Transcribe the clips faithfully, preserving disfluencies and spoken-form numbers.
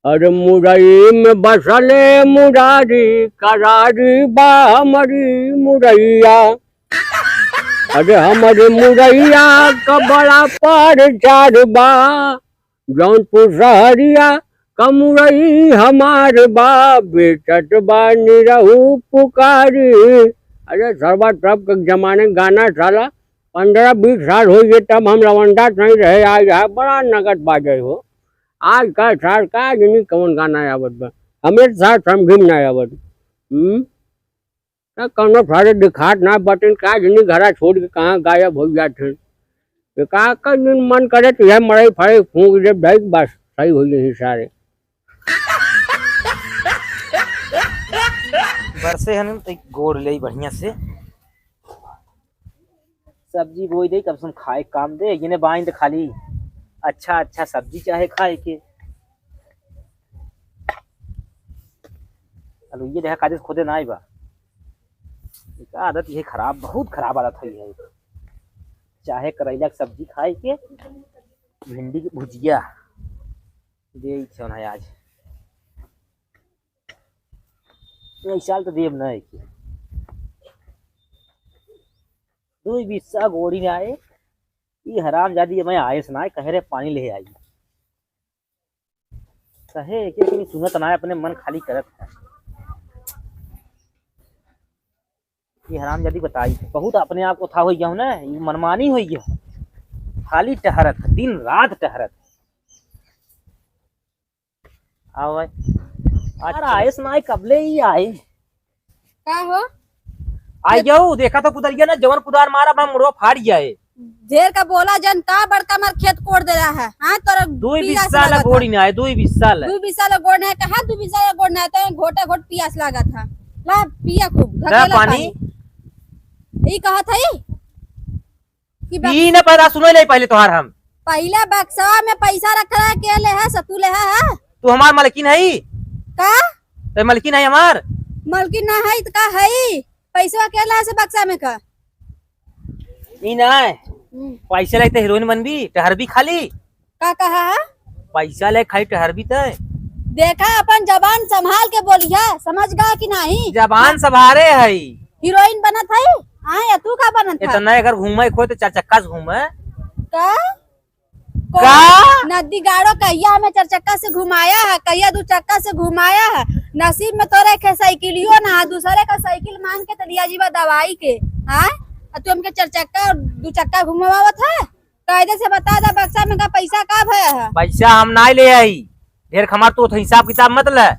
अरे मुरई में बसले मुरारी, करारी बा हमरी मुरैया। अरे हमरे मुरैया का बड़ा प्रचार बा, जौनपुर शहरिया का मुरई हमार बा, बेचत बा निरहू पुकारी। अरे सरवा, तब के जमाने गाना साला, पन्द्रह बीस साल होइ गए, तब हम लवंडा नहीं रहे, आज है बड़ा नगद बाजे हो। आज का साल का जनी कौन गाना आवत बा, हमें साथ समझी में ना आवत। हम्म? ना कौनो सारे दिखात ना बटन, का जनी घरा छोड़ के कहाँ गायब हो जात है। ये का, का दिन मन करे तो यह मड़ई फड़ई फूंक दे भाई, बस सही हो यही सारे। बरसे हन तो गोड़ ले बढ़िया से। सब्जी बोई दे, कम से कम खाए काम दे। ये ने बाइन तो खाली अच्छा अच्छा सब्जी चाहे खाए के। चलो ये देखा, कायदे से खोदे ना आई बा। एक आदत ये खराब, बहुत खराब आदत है ये। चाहे करैला के सब्जी खाए के, भिंडी के भुजिया दे, इच्छा ना आज। नहीं, साल तो देब ना है कि। दुई बिस्सा गोड़ी ना आए, ई हरामजादी मैं आए से ना आए, कहे रे पानी ले आई। कहे एक एक नहीं सुनत ना है, अपने मन खाली करत है। ये हरामजादी बताई, बहुत अपने आप को था होई गया हूँ ना, ये मनमानी होई गया। खाली टहरत, दिन रात टहरत। आओ भाई। यार, आए से ना आए, कबले ही आए। का हो? आई जाओ, देखा तो कुदरिया ना, जवन कुदार मारा, बा मुड़वा फाड़ गया है। ढेर का बोला जन, का बड़का मार खेत कोड़ दे रहा है, हाँ? तोरा दुई पीला से बिस्सा ला लागत गोड़ी है। ना है, दुई बिस्सा ला। दुई बिस्सा ला गोड़ ना है, कहाँ दुई बिस्सा ला गोड़ ना है? तो घोटा घोट पियास लागत है। ला, पिया खूब, ला ढकेला पानी। पानी। ई कहत है? कि बक्स- ई न पैदा सुने ले पहले तोहार हम। पहले बक्सवा में पैसा रख रहा है, के ले है, सतु ले है, है? तू हमार मलकिन है? का? ते मलकिन है हमार? मलकिन ना है तो का है? पैसवा के ले है से बक्सा में का? ई ना है। हम्म। पैसा लेते हीरोइन बनबी, टहरबी खाली। का कहा है? पैसा ले खाई टहरबी तय। देखा, अपन जबान संभाल के बोलिया, समझ गा कि नहीं? जबान संभारे है। हीरोइन बनत है? हाँ, या तू का बनत है? इतना अगर घूमे खोए तो चार चक्का से घूमे। का? का? नदी गाड़ो कहिया हमें चार चक्का से घुमाया है, कहिया दू चक्का से घुमाया है। नसीब में तोरे के साइकिलियो ना है, दूसरे का साइकिल मांग के तो लिया जीवा दवाई के। हाँ? और तू हमके चार चक्का और दू चक्का घुमावत है? कायदे से बता दा, बक्सा में का पैसा का भया है? पैसा हम नाय ले आई, ढेर खमार तू तो हिसाब किताब मत ले,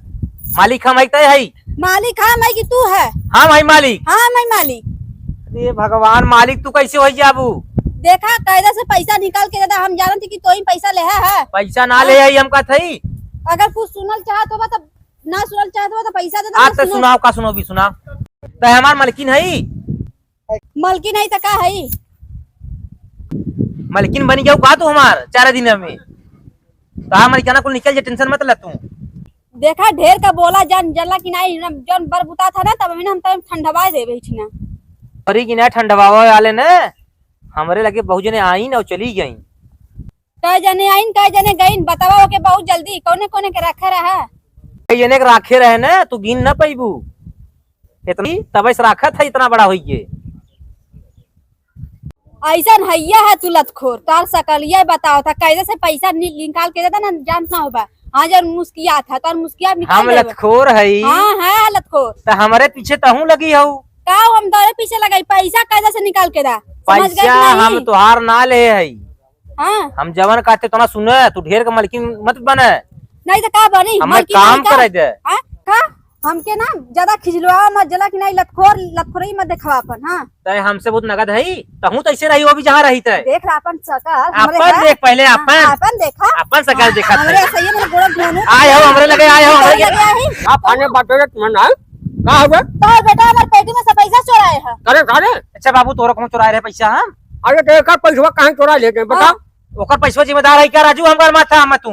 मालिक हम है तय है। मालिक हम है कि तू है? हम है मालिक। हम है मालिक। अरे भगवान, मालिक तू कैसे हो जाबू? देखा, कायदे से पैसा निकाल के दे दा, हम जानत ही कि तोही पैसा लेहा है। पैसा ना ले आई, हम कहत हई। अगर कुछ सुनल चाहत होबा तो ना, सुनल चाहत होबा तो पैसा दे दा, आज ना तो सुनो। सुनाओ, का सुनो भी सुनाओ। तो हमार मालकिन है। मलकिन है त का है? मलकिन बनी जाऊ का तू हमार चार दिन में? तो हमार कहना कुल निकल जाए, tension मत ले तू। देखा, ढेर का बोला जान, जला कि नहीं, हम जौन बर बुता था ना, तब हमने हम तब ठंडवा देबे हिचना। अरे कि ना ठंडवावे वाले ने, हमरे लगे बहुत जने आइन और चली गई। कै जने आइन, कै जने गइन, बतावा ओके बहुत जल्दी, कौने कौने के रखा रहा? कै जने के राखे रहे ना, तू गिन ना पैबू। इतनी तबे से राखत है, इतना बड़ा होइए। ऐसन हैया है तू लतखोर, तार सकलिया बताओ था, कैसे से पैसा नि-, निकाल के देता ना, जानत ना होबा। हाँ, जब मुस्किया था, तार मुस्किया निकाल हम लेबा। लतखोर है। हाँ, है लतखोर। तो हमारे पीछे तहूँ लगी हऊ। का हम तोरे पीछे लगाई, पैसा कैसे से निकाल के दा? समझ गए कि पैसा नहीं? हम तोहार ना ले है। हाँ। हम जवन कहते तो ना सुने, तू ढेर के मलकिन मत बने। नहीं तो का बनी? हमें मलकिन काम नहीं का? करे दे। हाँ? का? हमके ना ज्यादा खिजलवा मत, जला कि नहीं लतखोर, लतखोरई मत देखवा अपन, हाँ। तय हमसे बहुत नगद है, तहूँ तो ऐसे रही हो अभी जहाँ रही तय। देख रहा अपन शकल, हमरे अपन है। देख पहले हाँ, अपन। अपन देखा। अपन शकल हाँ, देखा हमरे तय। सही में गोड़ धोने। आए हो हमरे लगे, आए हो हमरे लगे। लगे आई। आप आने बात करे तुम्हें ना, का हो गया? तो बेटा हमारे पेटी में से पैसा चोराए है। करे, करे। अच्छा बाबू, तोरा कौन चोराए रहे पैसा हम? अरे तो एकर पैसवा कहाँ चोरा ले गए, बता। हाँ। ओकर पैसवा जिम्मेदार है क्या राजू? हमार माथा हम तू।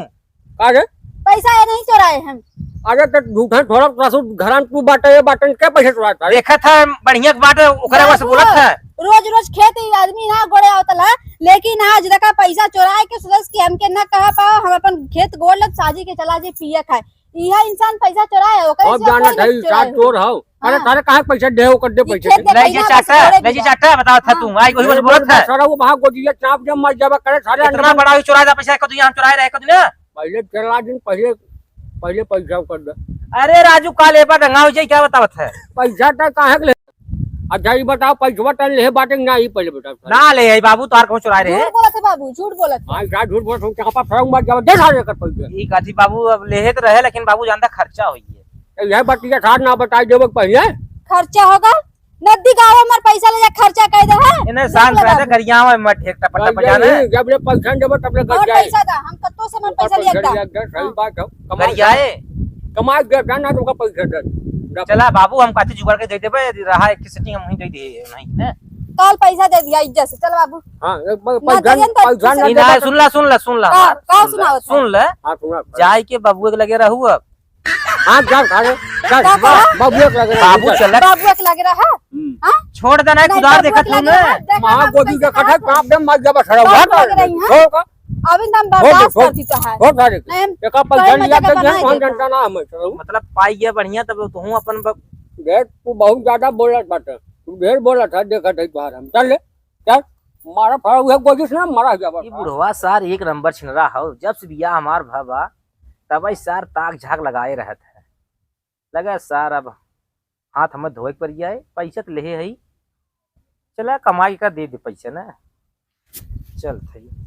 का रे? पैसा ये नहीं चोराए हम। अरे तो झूठा थोड़ा ससुर घरान तू बाटे, ये बाटन के पैसा चोराए था? देखा था बढ़िया के बाटे, ओकरा बस बाबू। बोलत है। रोज रोज खेत ही आदमी ना गोड़े आवत ला, लेकिन आज देखा पैसा चोराए के सोचस कि हमके ना कह पाओ, हम अपन खेत गोड़ लब, साजी के चला जे पिए खाए। इहे इंसान पैसा चोराए, ओकरे अब से जानत कोई है, नहीं चोराए साथ हो। चोर हौ। अरे हाँ। तारे कहाँ पैसा दे, ओकर दे ये पैसा खेत दे। के ले जे महीना से चाटा, गोड़े ले जे पिए। चाटा, बतावत है हाँ। तू, आई वही बोलत है। सारा वो वहाँ गोजिया चाप जब मर जाबा करे, सारे इतना अंदर बड़ा ही चोरा जा पैसा, कदू यहाँ चोराए रहे, कदू ना। पहले चला दिन, पहले, पहले पैसा कर दे। अरे राजू, काल एबा दंगा हो जाई, क्या बतावत है? पैसा तो काहे के ले? अच्छा, ये बताओ, पैसवा तो ले बाटे कि ना, ये पहले बताओ। ना ले आई बाबू, तोहार कहूँ चुराए रहे। झूठ बोलत है बाबू, झूठ बोलत है। हाँ, क्या झूठ बोलत हूँ, चापा फरंग मत जाओ, दे सारे कर पैसा। ई कथी बाबू, अब लेहे तो रहे, लेकिन बाबू जानता खर्चा होई है। तो यह बतिया सार ना बताई देबो पहले। खर्चा होगा, नदी गाँव हमार पैसा ले जा, खर्चा कर दे है। इन्हें देख शांत ले रह जा, बाबू। गरियावा मत, एक टपा टपा पहले जाने। ही, जब ले पैसा देबो, तब ले और गरियाए। पैसा दा, हम कत्तो से हमार ऊपर पैसा लिया पैसा दा। लिया दा, सही हाँ। बात है। कमाई गरियाए। कमाई दे, जाना तो का पैसा दे। जा। चला बाबू, हम काथी जुगाड़ के दे देबे, रहा एक setting हम वहीं दे दिए, नहीं ने। काल पैसा दे दिया इज्जत से, चल बाबू। हाँ, एक बार ना पैसा, दे दिया तो पैसा इज्जत ना से। ई दे ना, तो सुन ला, सुन ला, सुन ला का, हमार, का सुन ला, सुनावत है? सुन ला। हाँ, सुना। जाए के बबुआ के लगे रहू अब। हाँ, जा सारे, जा, का कहा? बबुआ के लगे रहू, बाबू जा। चला। बबुआ के लगे रहा? हम्म। हाँ? छोड़ दे ना, नहीं, कुदार बबुआ देखत के हूँ लगे ना। रहा, देखा महा ना, गोदी पैसा देखत है, कहाँ काप दे, मर जाबा सारा, बबुआ वहाँ के लगे रही, हाँ? छोड़ का। अभी तो हम छोड़ दे, बर्दाश्त छोड़। करती तो है। छोड़ सारे। एम, एका पैसा कहे लिया मजा के का बनाए कौन देता। जनता ना हमें, चलो। मतलब पाई गया बढ़िया, तब तू अपन ब- देख, तू बहुत ज्यादा बोलत बाटे। तू ढेर बोलत है, देखत है तोहार हम। चल ले, चल। मारा फड़ा उहे गोजिस ना, मारा जाबा ई सार। बुढ़वा सार एक नंबर छिनरा हौ। जब से बियाह हमार भवा, तब ई सार ताक झाक लगाए रहत है। लगा सार अब हाथ हमें धोए के पड़ जाए, पैसा तो लेहे है। चला कमाई का दे दे पैसा ना। चल थई।